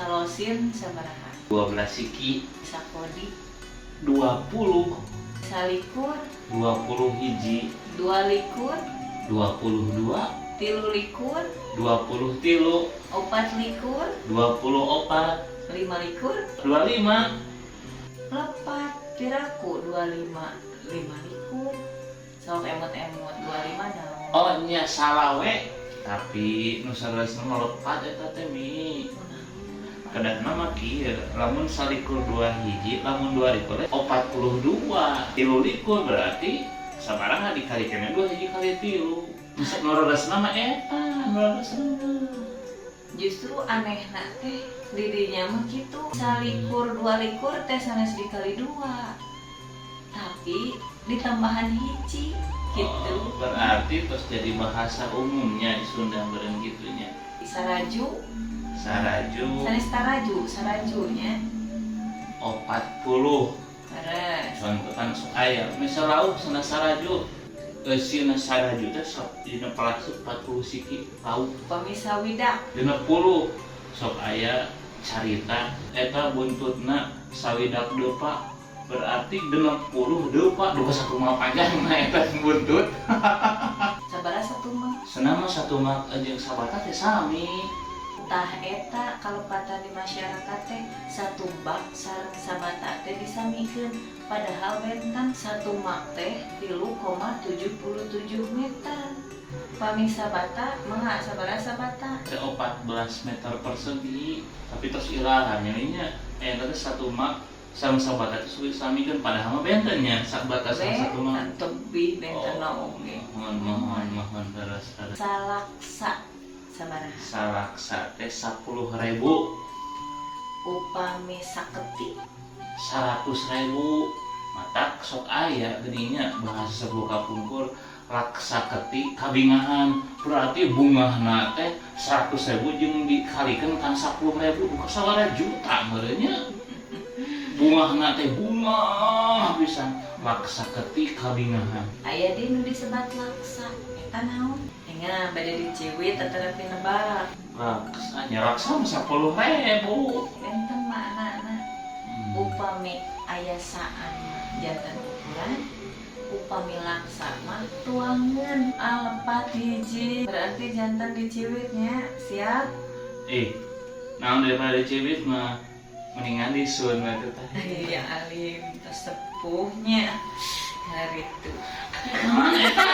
Salosin sabaraha? 12 siki. Sakodi? 20. 21. 20 hiji. 22. 22. 23. 23. 24. 24. 25. 25. Lepat piraku 25 25. Sok emot-emot 25 naon? Oh nya, salah we, tapi nu saleresna mah lepat eta teh, Mi. Kedahna mah kieu, lamun 21 dua hiji, lamun 22 42, 23 berarti sabaraha dikalikeun dua hiji kali tilu. Nu leresna mah eta, nu leresna mah. Justru anehna teh didinya mah kitu, 21 22 teh sanes dikali dua, tapi ditambahan hiji gitu. Oh, berarti terus jadi bahasa umumnya di Sunda bareng gitunya. Saraju? Saraju. Sanes taraju, sarajunya. 40. Beres. Contoh kan sok aya misal lauk sana saraju, eusina saraju teh sok dina plastik 40 siki lauk. Upami sawidak? 60. Sok aya carita eta buntutna sawidak depa, berarti 60 depa, duka 1 mah panjang nah eta buntut. Sabaraha 1 mah? Senama 1 mak jeung sabata teh sami. Tah, eta kalepatan di masyarakat teh, 1 bak sareng sabata teh disamikeun, padahal benten. 1 mak teh 3,77 meter. Pami sabata mangga, sabaraha sabata? Teh 14 meter persegi, tapi terus irahannya nya eta teh 1 mak sareng sabata teh samikeun, padahal mah benten nya sabata sareng 1 mak. Benten, tebih benten. Oh. Oge. Mohon, mohon, mohon, terus, terus. Salaksa sabaraha? Salaksa teh 10.000. Upami saketi? 100.000. Matak sok aya geuning nya bahasa sepuh kapungkur, laksa keti kabingahan, berarti bungahna teh 100.000 jeung dikalikeun kan 10.000, bukan sabaraha juta meureun nya bungahna teh, bungah pisan, laksa keti kabingahan. Aya di nu disebat laksa eta naon? Engga bade diciwit tetapi nebak. Laksa nya, laksa mah 10.000. Benten maknana. Upami aya saan mah janten ukuran, upami laksa mah tuangan. Alepat hiji, berarti janten diciwitnya. Siap? Eh, naon, daripada diciwit mah mendingan disun atuh teh. Iya, alim tersepuhnya hari itu. Naon eta?